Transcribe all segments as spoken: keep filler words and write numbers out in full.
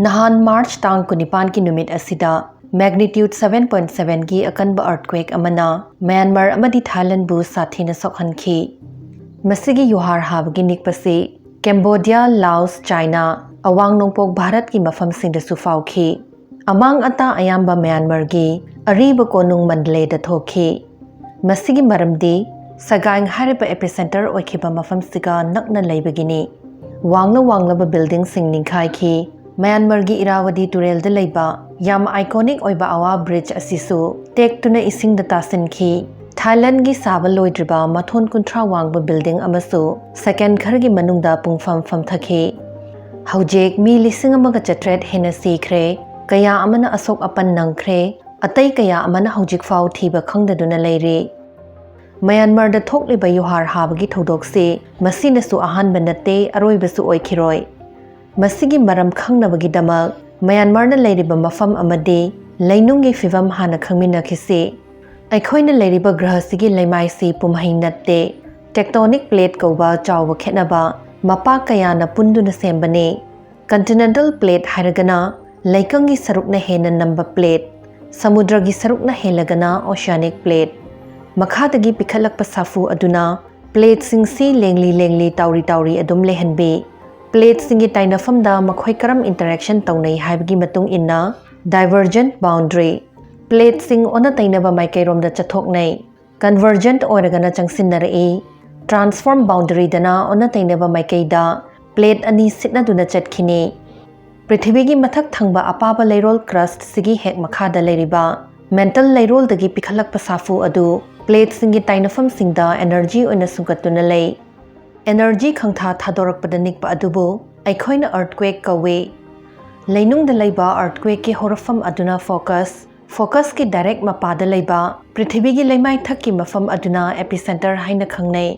ꯅꯍꯥꯟ March ꯇꯥꯡ ꯀꯨꯟꯅꯤꯄꯥꯟꯒꯤ ꯅꯨꯃꯤꯠ ꯑꯁꯤꯗ magnitude seven point seven ꯒꯤ ꯑꯀꯟꯕ earthquake ꯑꯃꯅ ꯃ꯭ꯌꯥꯟꯃꯥꯔ ꯑꯃꯗꯤ ꯊꯥꯏꯂꯦꯟꯕꯨ ꯁꯥꯊꯤꯅ ꯁꯣꯛꯍꯟꯈꯤ꯫ ꯃꯁꯤꯒꯤ ꯌꯨꯍꯥꯔ ꯍꯥꯕꯒꯤ ꯅꯤꯛꯄꯁꯤ ꯀꯦꯝꯕꯣꯗꯤꯌꯥ, ꯂꯥꯎꯁ, ꯆꯥꯏꯅꯥ, ꯑꯋꯥꯡ ꯅꯣꯡꯄꯣꯛ ꯚꯥꯔꯠꯀꯤ ꯃꯐꯝꯁꯤꯡꯗꯁꯨ ꯐꯥꯎꯈꯤ꯫ ꯑꯃꯥꯡ ꯑꯇꯥ ꯑꯌꯥꯝꯕ ꯃ꯭ꯌꯥꯟꯃꯥꯔꯒꯤ ꯑꯔꯤꯕ ꯀꯣꯅꯨꯡ ꯃꯟꯗꯂꯦꯗ ꯊꯣꯛꯈꯤ꯫ ꯃꯁꯤꯒꯤ ꯃꯔꯝꯗꯤ ꯁꯒꯥꯏꯡ ꯍꯥꯏꯔꯤꯕ epicenter ꯑꯣꯏꯈꯤꯕ ꯃꯐꯝꯁꯤꯒ ꯅꯛꯅ ꯂꯩꯕꯒꯤꯅꯤ꯫ ꯋꯥꯡꯂ ꯋꯥꯡꯂꯕ buildingꯁꯤꯡ ꯅꯤꯡꯈꯥꯏꯈꯤ꯫ ꯃ꯭ꯌꯥꯟꯃꯥꯔꯒꯤ ꯏꯔꯥꯋꯗꯤ ꯇꯨꯔꯦꯜꯗ ꯂꯩꯕ ꯌꯥꯝ iconic ꯑꯣꯏꯕ ꯑꯋꯥ bridge ꯑꯁꯤꯁꯨ ꯇꯦꯛꯇꯨꯅ ꯏꯁꯤꯡꯗ ꯇꯥꯁꯤꯟꯈꯤ꯫ ꯊꯥꯏꯂꯦꯟꯒꯤ ꯁꯥꯕ ꯂꯣꯏꯗ꯭ꯔꯤꯕ ꯃꯊꯣꯟ ꯀꯨꯟꯊ꯭ꯔꯥ ꯋꯥꯡꯕ building ꯑꯃꯁꯨ second ꯈꯔꯒꯤ ꯃꯅꯨꯡꯗ ꯄꯨꯡꯐꯝ ꯐꯝꯊꯈꯤ꯫ ꯍꯧꯖꯤꯛ ꯃꯤ ꯂꯤꯁꯤꯡ ꯑꯃꯒ ꯆꯥꯇ꯭ꯔꯦꯠ ꯍꯦꯟꯅ ꯁꯤꯈ꯭ꯔꯦ, ꯀꯌꯥ ꯑꯃꯅ ꯑꯁꯣꯛ ꯑꯄꯟ ꯅꯪꯈ꯭ꯔꯦ, ꯑꯇꯩ ꯀꯌꯥ ꯑꯃꯅ ꯍꯧꯖꯤꯛꯐꯥꯎ ꯊꯤꯕ ꯈꯪꯗꯗꯨꯅ ꯂꯩꯔꯤ꯫ ꯃ꯭ꯌꯥꯟꯃꯥꯔꯗ ꯊꯣꯛꯂꯤꯕ ꯌꯨꯍꯥꯔ ꯍꯥꯕꯒꯤ ꯊꯧꯗꯣꯛꯁꯤ ꯃꯁꯤꯅꯁꯨ ꯑꯍꯥꯟꯕ ꯅꯠꯇꯦ, ꯑꯔꯣꯏꯕꯁꯨ ꯑꯣꯏꯈꯤꯔꯣꯏ꯫ ꯃꯁꯤꯒꯤ ꯃꯔꯝ ꯈꯪꯅꯕꯒꯤꯗꯃꯛ ꯃ꯭ꯌꯥꯟꯃꯥꯔꯅ ꯂꯩꯔꯤꯕ ꯃꯐꯝ ꯑꯃꯗꯤ ꯂꯩꯅꯨꯡꯒꯤ ꯐꯤꯚꯝ ꯍꯥꯟꯅ ꯈꯪꯃꯤꯟꯅꯈꯤꯁꯤ꯫ ꯑꯩꯈꯣꯏꯅ ꯂꯩꯔꯤꯕ ꯒ꯭ꯔꯍꯁꯤꯒꯤ ꯂꯩꯃꯥꯏꯁꯤ ꯄꯨꯝꯍꯩ ꯅꯠꯇꯦ, tectonic plate ꯀꯧꯕ ꯆꯥꯎꯕ ꯈꯦꯠꯅꯕ ꯃꯄꯥ ꯀꯌꯥꯅ ꯄꯨꯟꯗꯨꯅ ꯁꯦꯝꯕꯅꯤ꯫ Continental plate ꯍꯥꯏꯔꯒꯅ ꯂꯩꯀꯪꯒꯤ ꯁꯔꯨꯛꯅ ꯍꯦꯟꯅ ꯅꯝꯕ plate, ꯁꯃꯨꯗ꯭ꯔꯒꯤ ꯁꯔꯨꯛꯅ ꯍꯦꯜꯂꯒꯅ oceanic plate꯫ ꯃꯈꯥꯗꯒꯤ ꯄꯤꯈꯠꯂꯛꯄ ꯁꯥꯐꯨ ꯑꯗꯨꯅ plateꯁꯤꯡꯁꯤ ꯂꯦꯡꯂꯤ ꯂꯦꯡꯂꯤ, ꯇꯥꯎꯔꯤ ꯇꯥꯎꯔꯤ ꯑꯗꯨꯝ ꯂꯩꯍꯟꯕꯤ꯫ Plateꯁꯤꯡꯒꯤ ꯇꯥꯏꯅꯐꯝꯗ ꯃꯈꯣꯏ ꯀꯔꯝ interaction ꯇꯧꯅꯩ ꯍꯥꯏꯕꯒꯤ ꯃꯇꯨꯡ ꯏꯟꯅ divergent boundary, plateꯁꯤꯡ ꯑꯣꯟꯅ ꯇꯩꯅꯕ ꯃꯥꯏꯀꯩꯔꯣꯝꯗ ꯆꯠꯊꯣꯛꯅꯩ꯫ Convergent ꯑꯣꯏꯔꯒꯅ ꯆꯪꯁꯤꯟꯅꯔꯛꯏ꯫ Transform boundaryꯗꯅ ꯑꯣꯟꯅ ꯇꯩꯅꯕ ꯃꯥꯏꯀꯩꯗ plate ꯑꯅꯤ ꯁꯤꯠꯅꯗꯨꯅ ꯆꯠꯈꯤꯅꯤ꯫ ꯄ꯭ꯔꯤꯊꯤꯕꯤꯒꯤ ꯃꯊꯛ ꯊꯪꯕ ꯑꯄꯥꯕ ꯂꯩꯔꯣꯜ crustꯁꯤꯒꯤ ꯍꯦꯛ ꯃꯈꯥꯗ ꯂꯩꯔꯤꯕ mantle ꯂꯩꯔꯣꯜꯗꯒꯤ ꯄꯤꯈꯠꯂꯛꯄ ꯁꯥꯐꯨ ꯑꯗꯨ plateꯁꯤꯡꯒꯤ ꯇꯥꯏꯅꯐꯝꯁꯤꯡꯗ energy ꯑꯣꯏꯅ ꯁꯨꯡꯒꯠꯇꯨꯅ ꯂꯩ꯫ Energy ꯈꯪꯊꯥ ꯊꯥꯗꯣꯔꯛꯄꯗ ꯅꯤꯛꯄ ꯑꯗꯨꯕꯨ ꯑꯩꯈꯣꯏꯅ earthquake ꯀꯧꯏ꯫ ꯂꯩꯅꯨꯡꯗ ꯂꯩꯕ earthquakeꯀꯤ ꯍꯧꯔꯛꯐꯝ ꯑꯗꯨꯅ focus, focusꯀꯤ direct ꯃꯄꯥꯗ ꯂꯩꯕ ꯄ꯭ꯔꯤꯊꯤꯕꯤꯒꯤ ꯂꯩꯃꯥꯏꯊꯛꯀꯤ ꯃꯐꯝ ꯑꯗꯨꯅ epicenter ꯍꯥꯏꯅ ꯈꯪꯅꯩ꯫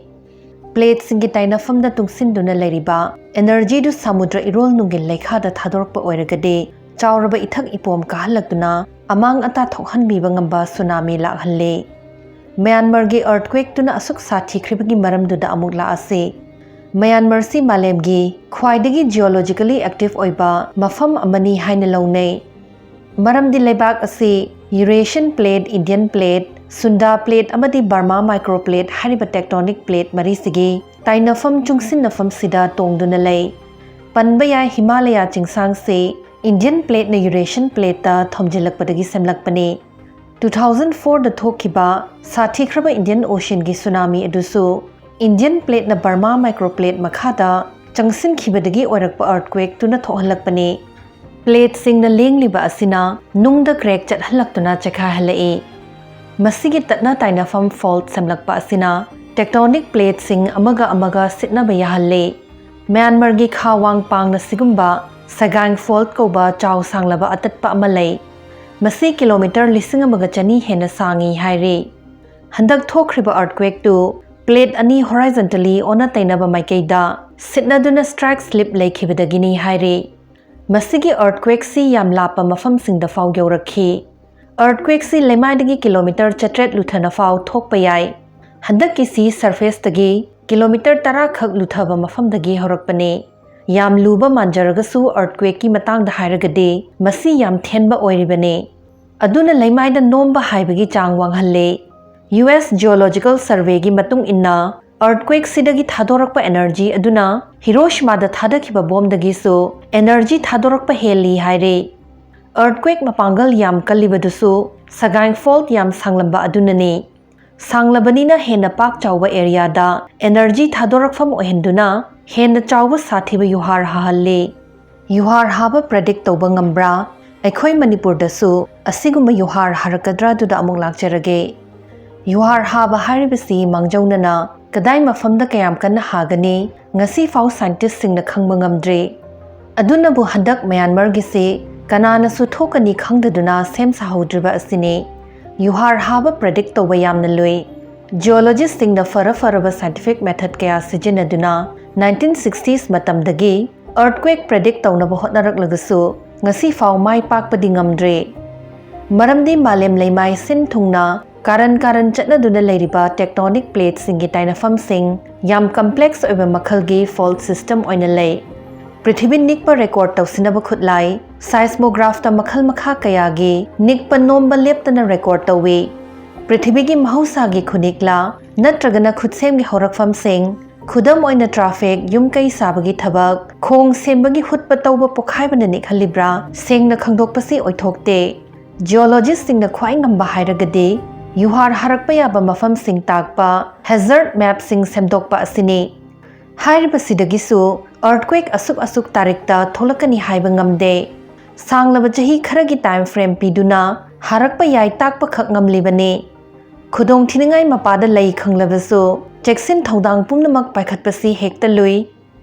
Plateꯁꯤꯡꯒꯤ ꯇꯥꯏꯅꯐꯝꯗ ꯇꯨꯡꯁꯤꯟꯗꯨꯅ ꯂꯩꯔꯤꯕ energyꯗꯨ ꯁꯃꯨꯗ꯭ꯔ ꯏꯔꯣꯜ ꯅꯨꯡꯒꯤ ꯂꯩꯈꯥꯗ ꯊꯥꯗꯣꯔꯛꯄ ꯑꯣꯏꯔꯒꯗꯤ ꯆꯥꯎꯔꯕ ꯏꯊꯛ ꯏꯄꯣꯝ ꯀꯥꯍꯜꯂꯛꯇꯨꯅ ꯑꯃꯥꯡ ꯑꯇꯥ ꯊꯣꯛꯍꯟꯕꯤꯕ ꯉꯝꯕ tsunami ꯂꯥꯛꯍꯜꯂꯤ꯫ ꯃ꯭ꯌꯥꯟꯃꯥꯔꯒꯤ earthquakeꯇꯨꯅ ꯑꯁꯨꯛ ꯁꯥꯊꯤꯈ꯭ꯔꯤꯕꯒꯤ ꯃꯔꯝꯗꯨꯗ ꯑꯃꯨꯛ ꯂꯥꯛꯑꯁꯤ꯫ ꯃꯌꯥꯟꯃꯔꯁꯤ ꯃꯥꯂꯦꯝꯒꯤ ꯈ꯭ꯋꯥꯏꯗꯒꯤ geologically active ꯑꯣꯏꯕ ꯃꯐꯝ ꯑꯃꯅꯤ ꯍꯥꯏꯅ ꯂꯧꯅꯩ꯫ ꯃꯔꯝꯗꯤ ꯂꯩꯕꯥꯛ ꯑꯁꯤ Eurasian Plate, Indian Plate, Sunda Plate ꯑꯃꯗꯤ Burma Microplate ꯍꯥꯏꯔꯤꯕ tectonic plate ꯃꯔꯤꯁꯤꯒꯤ ꯇꯥꯏꯅꯐꯝ ꯆꯨꯡꯁꯤꯟꯅꯐꯝꯁꯤꯗ ꯇꯣꯡꯗꯨꯅ ꯂꯩ꯫ ꯄꯟꯕ ꯌꯥꯏ, Himalaya ꯆꯤꯡꯁꯥꯡꯁꯤ Indian Plateꯅ Eurasian Plateꯇ ꯊꯣꯝꯖꯤꯜꯂꯛꯄꯗꯒꯤ ꯁꯦꯝꯂꯛꯄꯅꯤ꯫ Two thousand fourꯗ ꯊꯣꯛꯈꯤꯕ ꯁꯥꯊꯤꯈ꯭ꯔꯕ Indian Oceanꯒꯤ tsunami ꯑꯗꯨꯁꯨ Indian Plateꯅ Burma Microplate ꯃꯈꯥꯗ ꯆꯪꯁꯤꯟꯈꯤꯕꯗꯒꯤ ꯑꯣꯏꯔꯛꯄ earthquakeꯇꯨꯅ ꯊꯣꯛꯍꯜꯂꯛꯄꯅꯤ꯫ Plateꯁꯤꯡꯅ ꯂꯦꯡꯂꯤꯕ ꯑꯁꯤꯅ ꯅꯨꯡꯗ crack ꯆꯠꯍꯜꯂꯛꯇꯨꯅ ꯆꯦꯈꯥꯏꯍꯜꯂꯛꯏ꯫ ꯃꯁꯤꯒꯤ ꯇꯠꯅ ꯇꯥꯏꯅꯐꯝ fault ꯁꯦꯝꯂꯛꯄ ꯑꯁꯤꯅ tectonic plateꯁꯤꯡ ꯑꯃꯒ ꯑꯃꯒ ꯁꯤꯠꯅꯕ ꯌꯥꯍꯜꯂꯤ꯫ ꯃ꯭ꯌꯥꯟꯃꯥꯔꯒꯤ ꯈꯥ ꯋꯥꯡ ꯄꯥꯡꯅ ꯁꯤꯒꯨꯝꯕ Sagaing Fault ꯀꯧꯕ ꯆꯥꯎ ꯁꯥꯡꯂꯕ ꯑꯇꯠꯄ ꯑꯃ ꯂꯩ꯫ ꯃꯁꯤ ꯀꯤꯂꯣꯃꯤꯇꯔ ꯂꯤꯁꯤꯡ ꯑꯃꯒ ꯆꯅꯤ ꯍꯦꯟꯅ ꯁꯥꯡꯏ ꯍꯥꯏꯔꯤ꯫ ꯍꯟꯗꯛ ꯊꯣꯛꯈ꯭ꯔꯤꯕ earthquakeꯇꯨ plate ꯑꯅꯤ horizontally ꯑꯣꯟꯅ ꯇꯩꯅꯕ ꯃꯥꯏꯀꯩꯗ ꯁꯤꯠꯅꯗꯨꯅ strike slip ꯂꯩꯈꯤꯕꯗꯒꯤꯅꯤ ꯍꯥꯏꯔꯤ꯫ ꯃꯁꯤꯒꯤ earthquakeꯁꯤ ꯌꯥꯝ ꯂꯥꯞꯄ ꯃꯐꯝꯁꯤꯡꯗ ꯐꯥꯎ ꯌꯧꯔꯛꯈꯤ꯫ Earthquakeꯁꯤ ꯂꯩꯃꯥꯏꯗꯒꯤ ꯀꯤꯂꯣꯃꯤꯇꯔ ꯆꯥꯇ꯭ꯔꯦꯠ ꯂꯨꯊꯅ ꯐꯥꯎ ꯊꯣꯛꯄ ꯌꯥꯏ꯫ ꯍꯟꯗꯛꯀꯤꯁꯤ surfaceꯇꯒꯤ ꯀꯤꯂꯣꯃꯤꯇꯔ ꯇꯔꯥ ꯈꯛ ꯂꯨꯊꯕ ꯃꯐꯝꯗꯒꯤ ꯍꯧꯔꯛꯄꯅꯤ꯫ ꯌꯥꯝ ꯂꯨꯕ ꯃꯥꯟꯖꯔꯒꯁꯨ earthquakeꯀꯤ ꯃꯇꯥꯡꯗ ꯍꯥꯏꯔꯒꯗꯤ ꯃꯁꯤ ꯌꯥꯝ ꯊꯦꯟꯕ ꯑꯣꯏꯔꯤꯕꯅꯤ꯫ ꯑꯗꯨꯅ ꯂꯩꯃꯥꯏꯗ ꯅꯣꯝꯕ ꯍꯥꯏꯕꯒꯤ ꯆꯥꯡ ꯋꯥꯡꯍꯜꯂꯤ꯫ U S Geological Surveyꯒꯤ ꯃꯇꯨꯡ ꯏꯟꯅ earthquakeꯁꯤꯗꯒꯤ ꯊꯥꯗꯣꯔꯛꯄ energy ꯑꯗꯨꯅ Hiroshimaꯗ ꯊꯥꯗꯈꯤꯕ bombꯗꯒꯤꯁꯨ energy ꯊꯥꯗꯣꯔꯛꯄ ꯍꯦꯜꯂꯤ ꯍꯥꯏꯔꯤ꯫ Earthquake ꯃꯄꯥꯡꯒꯜ ꯌꯥꯝ ꯀꯜꯂꯤꯕꯗꯨꯁꯨ Sagaing Fault ꯌꯥꯝ ꯁꯥꯡꯂꯝꯕ ꯑꯗꯨꯅꯅꯤ꯫ ꯁꯥꯡꯂꯕꯅꯤꯅ ꯍꯦꯟꯅ ꯄꯥꯛ ꯆꯥꯎꯕ areaꯗ energy ꯊꯥꯗꯣꯔꯛꯐꯝ ꯑꯣꯏꯍꯟꯗꯨꯅ ꯍꯦꯟꯅ ꯆꯥꯎꯕ ꯁꯥꯊꯤꯕ ꯌꯨꯍꯥꯔ ꯍꯥꯍꯜꯂꯤ꯫ ꯌꯨꯍꯥꯔ ꯍꯥꯕ predict ꯇꯧꯕ ꯉꯝꯕ꯭ꯔꯥ? ꯑꯩꯈꯣꯏ ꯃꯅꯤꯄꯨꯔꯗꯁꯨ ꯑꯁꯤꯒꯨꯝꯕ ꯌꯨꯍꯥꯔ ꯍꯥꯔꯛꯀꯗ꯭ꯔꯥꯗꯨꯗ ꯑꯃꯨꯛ ꯂꯥꯛꯆꯔꯒꯦ꯫ ꯌꯨꯍꯥꯔ ꯍꯥꯕ ꯍꯥꯏꯔꯤꯕꯁꯤ ꯃꯥꯡꯖꯧꯅꯅ ꯀꯗꯥꯏ ꯃꯐꯝꯗ ꯀꯌꯥꯝ ꯀꯟꯅ ꯍꯥꯒꯅꯤ, ꯉꯁꯤ ꯐꯥꯎ scientistꯁꯤꯡꯅ ꯈꯪꯕ ꯉꯝꯗ꯭ꯔꯤ꯫ ꯑꯗꯨꯅꯕꯨ ꯍꯟꯗꯛ ꯃ꯭ꯌꯥꯟꯃꯥꯔꯒꯤꯁꯤ ꯀꯅꯥꯅꯁꯨ ꯊꯣꯛꯀꯅꯤ ꯈꯪꯗꯗꯨꯅ ꯁꯦꯝ ꯁꯥꯍꯧꯗ꯭ꯔꯤꯕ ꯑꯁꯤꯅꯤ꯫ ꯌꯨꯍꯥꯔ ꯍꯥꯕ predict ꯇꯧꯕ ꯌꯥꯝꯅ ꯂꯨꯏ꯫ Geologistꯁꯤꯡꯅ ꯐꯔ ꯐꯔꯕ scientific method ꯀꯌꯥ ꯁꯤꯖꯤꯟꯅꯗꯨꯅ nineteen sixties ꯃꯇꯝꯗꯒꯤ earthquake predict ꯇꯧꯅꯕ ꯍꯣꯠꯅꯔꯛꯂꯒꯁꯨ ꯉꯁꯤ ꯐꯥꯎ ꯃꯥꯏ ꯄꯥꯛꯄꯗꯤ ꯉꯝꯗ꯭ꯔꯤ꯫ ꯃꯔꯝꯗꯤ ꯃꯥꯂꯦꯝ ꯂꯩꯃꯥꯏ ꯁꯤꯟ ꯊꯨꯡꯅ ꯀꯥꯔꯟ ꯀꯥꯔꯟ ꯆꯠꯅꯗꯨꯅ ꯂꯩꯔꯤꯕ tectonic plateꯁꯤꯡꯒꯤ ꯇꯥꯏꯅꯐꯝꯁꯤꯡ ꯌꯥꯝ complex ꯑꯣꯏꯕ ꯃꯈꯜꯒꯤ fault system ꯑꯣꯏꯅ ꯂꯩ꯫ ꯄ꯭ꯔꯤꯊꯤꯕꯤ ꯅꯤꯛꯄ record ꯇꯧꯁꯤꯟꯅꯕ ꯈꯨꯠꯂꯥꯏ seismographꯇ ꯃꯈꯜ ꯃꯈꯥ ꯀꯌꯥꯒꯤ ꯅꯤꯛꯄ ꯅꯣꯝꯕ ꯂꯦꯞꯇꯅ record ꯇꯧꯏ꯫ ꯄ꯭ꯔꯤꯊꯤꯕꯤꯒꯤ ꯃꯍꯧꯁꯥꯒꯤ ꯈꯨꯅꯤꯛꯂꯥ ꯅꯠꯇ꯭ꯔꯒꯅ ꯈꯨꯠꯁꯦꯝꯒꯤ ꯍꯧꯔꯛꯐꯝꯁꯤꯡ, ꯈꯨꯗꯝ ꯑꯣꯏꯅ traffic, ꯌꯨꯝ ꯀꯩ ꯁꯥꯕꯒꯤ ꯊꯕꯛ, ꯈꯣꯡ ꯁꯦꯝꯕꯒꯤ ꯍꯨꯠꯄ ꯇꯧꯕ ꯄꯣꯈꯥꯏꯕꯅ ꯅꯤꯛꯍꯜꯂꯤꯕ꯭ꯔꯥ, ꯁꯦꯡꯅ ꯈꯪꯗꯣꯛꯄꯁꯤ ꯑꯣꯏꯊꯣꯛꯇꯦ꯫ Geologistꯁꯤꯡꯅ ꯈ꯭ꯋꯥꯏ ꯉꯝꯕ ꯍꯥꯏꯔꯒꯗꯤ ꯌꯨꯍꯥꯔ ꯍꯥꯔꯛꯄ ꯌꯥꯕ ꯃꯐꯝꯁꯤꯡ ꯇꯥꯛꯄ hazard mapꯁꯤꯡ ꯁꯦꯝꯗꯣꯛꯄ ꯑꯁꯤꯅꯤ꯫ ꯍꯥꯏꯔꯤꯕꯁꯤꯗꯒꯤꯁꯨ earthquake ꯑꯁꯨꯛ ꯑꯁꯨꯛ ꯇꯥꯔꯤꯛꯇ ꯊꯣꯛꯂꯛꯀꯅꯤ ꯍꯥꯏꯕ ꯉꯝꯗꯦ꯫ ꯁꯥꯡꯂꯕ ꯆꯍꯤ ꯈꯔꯒꯤ time frame ꯄꯤꯗꯨꯅ ꯍꯥꯔꯛꯄ ꯌꯥꯏ ꯇꯥꯛꯄꯈꯛ ꯉꯝꯂꯤꯕꯅꯤ꯫ ꯈꯨꯗꯣꯡꯊꯤꯅꯤꯡꯉꯥꯏ ꯃꯄꯥꯗ ꯂꯩ ꯈꯪꯂꯕꯁꯨ ꯆꯦꯛꯁꯤꯟ ꯊꯧꯗꯥꯡ ꯄꯨꯝꯅꯃꯛ ꯄꯥꯏꯈꯠꯄꯁꯤ ꯍꯦꯛꯇ ꯂꯨꯏ꯫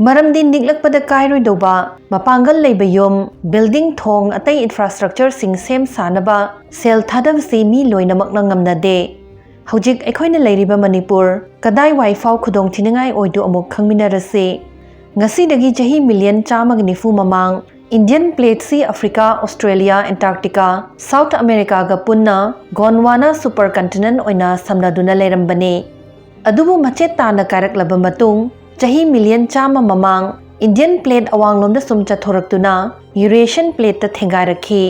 ꯃꯔꯝꯗꯤ ꯅꯤꯛꯂꯛꯄꯗ ꯀꯥꯏꯔꯣꯏꯗꯧꯕ ꯃꯄꯥꯡꯒꯜ ꯂꯩꯕ ꯌꯨꯝ, building, ꯊꯣꯡ, ꯑꯇꯩ infrastructureꯁꯤꯡ ꯁꯦꯝ ꯁꯥꯅꯕ ꯁꯦꯜ ꯊꯥꯗꯕꯁꯤ ꯃꯤ ꯂꯣꯏꯅꯃꯛꯅ ꯉꯝꯅꯗꯦ꯫ ꯍꯧꯖꯤꯛ ꯑꯩꯈꯣꯏꯅ ꯂꯩꯔꯤꯕ ꯃꯅꯤꯄꯨꯔ ꯀꯗꯥꯏꯋꯥꯏ ꯐꯥꯎ ꯈꯨꯗꯣꯡꯊꯤꯅꯤꯡꯉꯥꯏ ꯑꯣꯏꯗꯨ ꯑꯃꯨꯛ ꯈꯪꯃꯤꯟꯅꯔꯁꯤ꯫ ꯉꯁꯤꯗꯒꯤ ꯆꯍꯤ million ꯆꯥꯝꯃꯒ ꯅꯤꯐꯨ ꯃꯃꯥꯡ Indian plateꯁꯤ Africa, Australia, Antarctica, South Americaꯒ ꯄꯨꯟꯅ Gondwana supercontinent ꯑꯣꯏꯅ ꯁꯝꯅꯗꯨꯅ ꯂꯩꯔꯝꯕꯅꯤ꯫ ꯑꯗꯨꯕꯨ ꯃꯆꯦꯠ ꯇꯥꯅ ꯀꯥꯏꯔꯛꯂꯕ ꯃꯇꯨꯡ ꯆꯍꯤ million ꯆꯥꯝꯃ ꯃꯃꯥꯡ Indian plate ꯑꯋꯥꯡꯂꯣꯝꯗ ꯁꯨꯝ ꯆꯠꯊꯣꯔꯛꯇꯨꯅ Eurasian plateꯇ ꯊꯦꯡꯒꯥꯏꯔꯛꯈꯤ꯫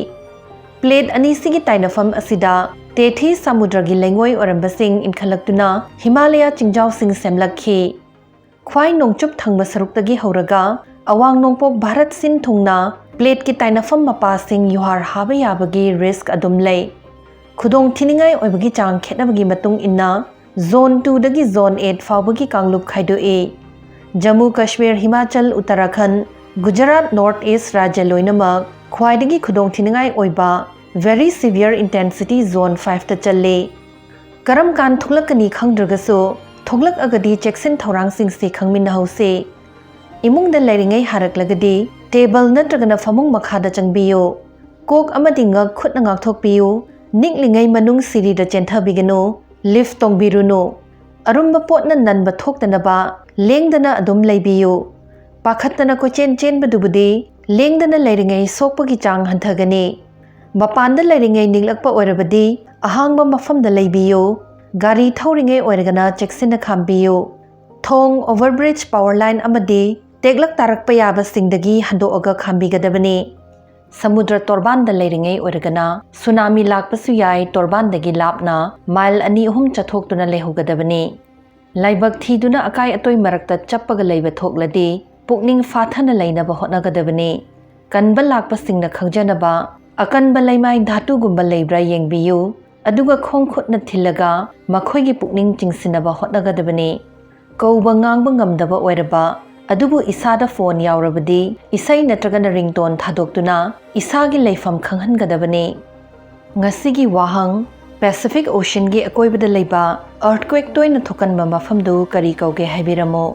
Plate ꯑꯅꯤꯁꯤꯒꯤ ꯇꯥꯏꯅꯐꯝ ꯑꯁꯤꯗ ꯇꯦꯊꯤ ꯁꯃꯨꯗ꯭ꯔꯒꯤ ꯂꯩꯉꯣꯏ ꯑꯣꯏꯔꯝꯕꯁꯤꯡ ꯏꯟꯈꯠꯂꯛꯇꯨꯅ ꯍꯤꯃꯥꯂꯌꯥ ꯆꯤꯡꯖꯥꯎꯁꯤꯡ ꯁꯦꯝꯂꯛꯈꯤ꯫ ꯈ꯭ꯋꯥꯏ ꯅꯣꯡꯆꯨꯞ ꯊꯪꯕ ꯁꯔꯨꯛꯇꯒꯤ ꯍꯧꯔꯒ ꯑꯋꯥꯡ ꯅꯣꯡꯄꯣꯛ ꯚꯥꯔꯠ ꯁꯤꯟ ꯊꯨꯡꯅ plateꯀꯤ ꯇꯥꯏꯅꯐꯝ ꯃꯄꯥꯁꯤꯡ ꯌꯨꯍꯥꯔ ꯍꯥꯕ ꯌꯥꯕꯒꯤ risk ꯑꯗꯨꯝ ꯂꯩ꯫ ꯈꯨꯗꯣꯡ ꯊꯤꯅꯤꯡꯉꯥꯏ ꯑꯣꯏꯕꯒꯤ ꯆꯥꯡ ꯈꯦꯠꯅꯕꯒꯤ ꯃꯇꯨꯡ ꯏꯟꯅ zone twoꯗꯒꯤ zone eight ꯐꯥꯎꯕꯒꯤ ꯀꯥꯡꯂꯨꯞ ꯈꯥꯏꯗꯣꯛꯏ꯫ ꯖꯝꯃꯨ ꯀꯥꯁꯃꯤꯔ, ꯍꯤꯃꯥꯆꯜ, ꯎꯠꯇꯔꯥꯈꯟꯗ, ꯒꯨꯖꯔꯥꯠ, North East ꯔꯥꯖ꯭ꯌ ꯂꯣꯏꯅꯃꯛ ꯈ꯭ꯋꯥꯏꯗꯒꯤ ꯈꯨꯗꯣꯡ ꯊꯤꯅꯤꯡꯉꯥꯏ ꯑꯣꯏꯕ very severe intensity zone fiveꯇ ꯆꯜꯂꯤ꯫ ꯀꯔꯝ ꯀꯥꯟ ꯊꯣꯛꯂꯛꯀꯅꯤ ꯈꯪꯗ꯭ꯔꯒꯁꯨ, ꯊꯣꯛꯂꯛꯑꯒꯗꯤ ꯆꯦꯛꯁꯤꯟ ꯊꯧꯔꯥꯡꯁꯤꯡꯁꯤ ꯈꯪꯃꯤꯟꯅꯍꯧꯁꯤ꯫ ꯏꯃꯨꯡꯗ ꯂꯩꯔꯤꯉꯩ ꯍꯥꯔꯛꯂꯒꯗꯤ table ꯅꯠꯇ꯭ꯔꯒꯅ ꯐꯃꯨꯡ ꯃꯈꯥꯗ ꯆꯪꯕꯤꯌꯨ꯫ ꯀꯣꯛ ꯑꯃꯗꯤ ꯉꯛ ꯈꯨꯠꯅ ꯉꯥꯛꯊꯣꯛꯄꯤꯌꯨ꯫ ꯅꯤꯛꯂꯤꯉꯩ ꯃꯅꯨꯡ ꯁꯤꯔꯤꯗ ꯆꯦꯟꯊꯕꯤꯒꯅꯨ꯫ Lift ꯇꯣꯡꯕꯤꯔꯨꯅꯨ꯫ ꯑꯔꯨꯝꯕ ꯄꯣꯠꯅ ꯅꯟꯕ ꯊꯣꯛꯇꯅꯕ ꯂꯦꯡꯗꯅ ꯑꯗꯨꯝ ꯂꯩꯕꯤꯌꯨ꯫ ꯄꯥꯈꯠꯇꯅ ꯀꯣꯏꯆꯦꯟ ꯆꯦꯟꯕꯗꯨꯕꯨꯗꯤ ꯂꯦꯡꯗꯅ ꯂꯩꯔꯤꯉꯩ ꯁꯣꯛꯄꯒꯤ ꯆꯥꯡ ꯍꯟꯊꯒꯅꯤ꯫ ꯃꯄꯥꯟꯗ ꯂꯩꯔꯤꯉꯩ ꯅꯤꯛꯂꯛꯄ ꯑꯣꯏꯔꯕꯗꯤ ꯑꯍꯥꯡꯕ ꯃꯐꯝꯗ ꯂꯩꯕꯤꯌꯨ꯫ ꯒꯥꯔꯤ ꯊꯧꯔꯤꯉꯩ ꯑꯣꯏꯔꯒꯅ ꯆꯦꯛꯁꯤꯟꯅ ꯈꯥꯝꯕꯤꯌꯨ꯫ ꯊꯣꯡ, overbridge, power line ꯑꯃꯗꯤ ꯇꯦꯛꯂꯛ ꯇꯥꯔꯛꯄ ꯌꯥꯕꯁꯤꯡꯗꯒꯤ ꯍꯟꯗꯣꯛꯑꯒ ꯈꯥꯝꯕꯤꯒꯗꯕꯅꯤ꯫ ꯁꯃꯨꯗ꯭ꯔ ꯇꯣꯔꯕꯥꯟꯗ ꯂꯩꯔꯤꯉꯩ ꯑꯣꯏꯔꯒꯅ ꯁꯨꯅꯥꯃꯤ ꯂꯥꯛꯄꯁꯨ ꯌꯥꯏ, ꯇꯣꯔꯕꯥꯟꯗꯒꯤ ꯂꯥꯞꯅ ꯃꯥꯏꯜ ꯑꯅꯤ ꯑꯍꯨꯝ ꯆꯠꯊꯣꯛꯇꯨꯅ ꯂꯩꯍꯧꯒꯗꯕꯅꯤ꯫ ꯂꯥꯏꯕꯛ ꯊꯤꯗꯨꯅ ꯑꯀꯥꯏ ꯑꯇꯣꯏ ꯃꯔꯛꯇ ꯆꯞꯄꯒ ꯂꯩꯕ ꯊꯣꯛꯂꯗꯤ ꯄꯨꯛꯅꯤꯡ ꯐꯥꯊꯅ ꯂꯩꯅꯕ ꯍꯣꯠꯅꯒꯗꯕꯅꯤ꯫ ꯀꯟꯕ ꯂꯥꯛꯄꯁꯤꯡꯅ ꯈꯪꯖꯅꯕ, ꯑꯀꯟꯕ ꯂꯩꯃꯥꯏ ꯙꯥꯇꯨꯒꯨꯝꯕ ꯂꯩꯕ꯭ꯔꯥ ꯌꯦꯡꯕꯤꯌꯨ, ꯑꯗꯨꯒ ꯈꯣꯡ ꯈꯨꯠꯅ ꯊꯤꯜꯂꯒ ꯃꯈꯣꯏꯒꯤ ꯄꯨꯛꯅꯤꯡ ꯆꯤꯡꯁꯤꯟꯅꯕ ꯍꯣꯠꯅꯒꯗꯕꯅꯤ꯫ ꯀꯧꯕ ꯉꯥꯡꯕ ꯉꯝꯗꯕ ꯑꯣꯏꯔꯕ ꯑꯗꯨꯕꯨ ꯏꯁꯥꯗ ꯐꯣꯟ ꯌꯥꯎꯔꯕꯗꯤ ꯏꯁꯩ ꯅꯠꯇ꯭ꯔꯒꯅ ꯔꯤꯡꯇꯣꯟ ꯊꯥꯗꯣꯛꯇꯨꯅ ꯏꯁꯥꯒꯤ ꯂꯩꯐꯝ ꯈꯪꯍꯟꯒꯗꯕꯅꯤ꯫ ꯉꯁꯤꯒꯤ ꯋꯥꯍꯪ: ꯄꯦꯁꯤꯐꯤꯛ ꯑꯣꯁꯤꯟꯒꯤ ꯑꯀꯣꯏꯕꯗ ꯂꯩꯕ ꯑꯔꯊꯀ꯭ꯋꯦꯛ ꯇꯣꯏꯅ ꯊꯣꯛꯀꯟꯕ ꯃꯐꯝꯗꯨ ꯀꯔꯤ ꯀꯧꯒꯦ ꯍꯥꯏꯕꯤꯔꯝꯃꯨ꯫